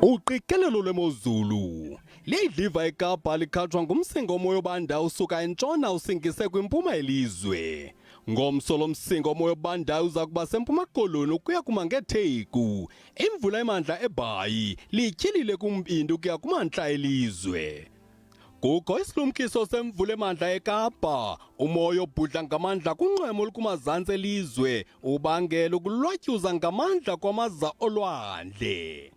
Uqikelelo lwemozulu liyidliva eKapa likhatshwa ngumsinga omoya obanda usuka entshona usingise kwimpuma yelizwe. Ngomso lo msinga omoya obandayo uza kuba sempuma koloni ukuya kuma ngeTheku. Imvula emandla eBhayi lityhilile kumbindi ukuya kumantla elizwe. Kukho isilumkiso semvula emandla eKapa. Umoya obhudla ngamandla kunxweme olukumazantsi elizwe ubangela ukulwatyuza ngamandla kwamaza olwandle.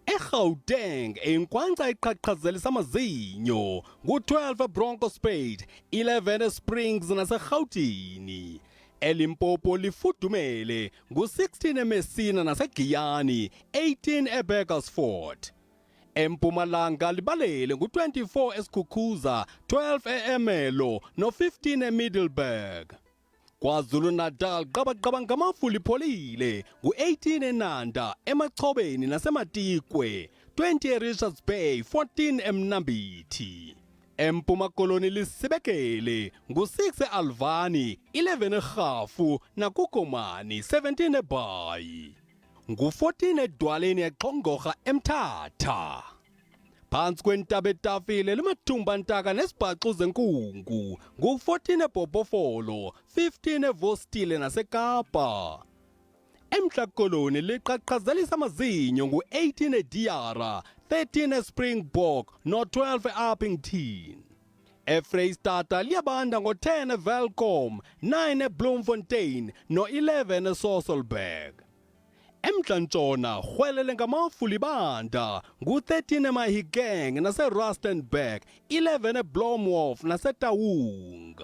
EGauteng inkwankca iqhaqhazelisa amazinyo ngu-12 eBronkhorstspruit, 11 eSprings naseRhawutini. ELimpopo lifudumele ngu-16 eMessina naseGiyani, 18 eBurgersfort. EMpumalanga libalele ngu-24 eSkhukhuza, 12 e-Ermelo no-15 eMiddelburg. KwaZulu-Natal qabaqaba ngamafu lipholile ngu-18 eNanda, eMachobeni naseMatikwe, 20 eRichards Bay, 14 eMnambithi. EMpuma Koloni lisibekele ngu-6 eAlvani, 11 eRhafu nakuKomani, 17 eBhayi. Ngu-14 edwaleni eXhongorha eMthatha. Phantsi kwentaba etafile limathumba ntaka nesibhaxu zenkungu ngu-14 eBhobhofolo, 15 eVostile naseKapa. EMntla Koloni liqhaqhazelisa amazinyo ngu-18 eDiyara, 13 eSpringbok no-12 eUpington. EFreyistata liyabanda ngo-10 eWelkom, 9 eBloemfontein no-11 eSasolburg. EMntla-Ntshona rhwelele ngamafu libanda ngu-13 eMahikeng naseRustenburg, 11 eBloemhof naseTaung.